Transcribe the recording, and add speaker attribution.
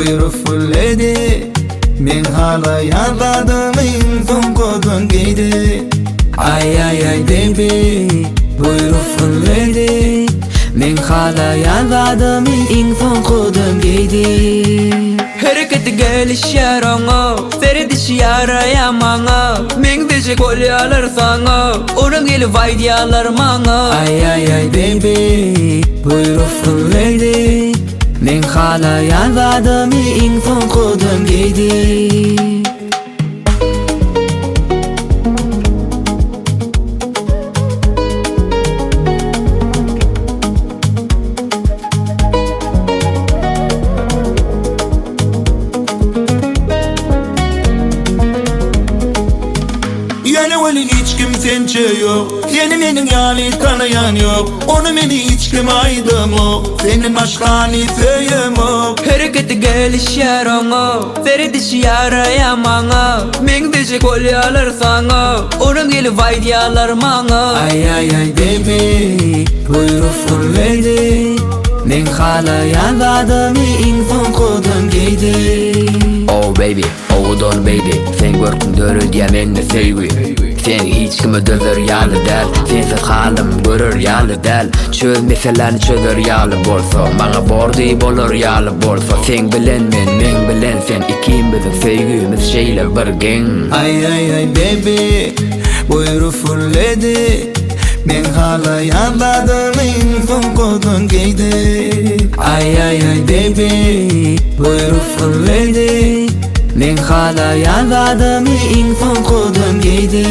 Speaker 1: Beautiful lady Meň halaýan zadymy iň soňkudan geýdi Aý aý aý baby Beautiful lady Meň halaýan zadymy iň soňkudan geýdi
Speaker 2: Hereketi gelişýär oňa Seredişi ýaraýar maňa Meňzeşek bolýarlar saňa Olam gelip aýdýarlar maňa
Speaker 1: Aý aý aý baby Beautiful lady Meň halaýan zadymy iň soňkudan geýdi
Speaker 3: Ýöne welin hiç kim sençe ýok Seni meniň ýaly tanaýan ýok Ony meni hiç kime aýdamok Senden başgany söýemok
Speaker 2: Hereketi gelişýär oňa Seredişi ýaraýar maňa Meňzeşek bolýarlar saňa Olam gelip aýdýarlar maňa
Speaker 1: Aý aý aý baby Beautiful lady Meň halaýan zadymy iň soňkudan geýdi
Speaker 4: Oh baby, owadan baby Seň görküň döredýär mende söýgi Sen hiç kime dözer ýaly däl Sensiz halym görer ýaly däl Çöz meseläni çözer ýaly bolsa Maňa bordy bolar ýaly bolsa Seň bilen men, meň bilen sen Ikimiziň söýgimiz şeýle bir geň
Speaker 1: Aý aý aý baby Beautiful lady Meň halaýan zadymy iň soňkudan geýdi Aý aý aý baby Beautiful lady Meň halaýan zadymy iň soňkudan geýdi.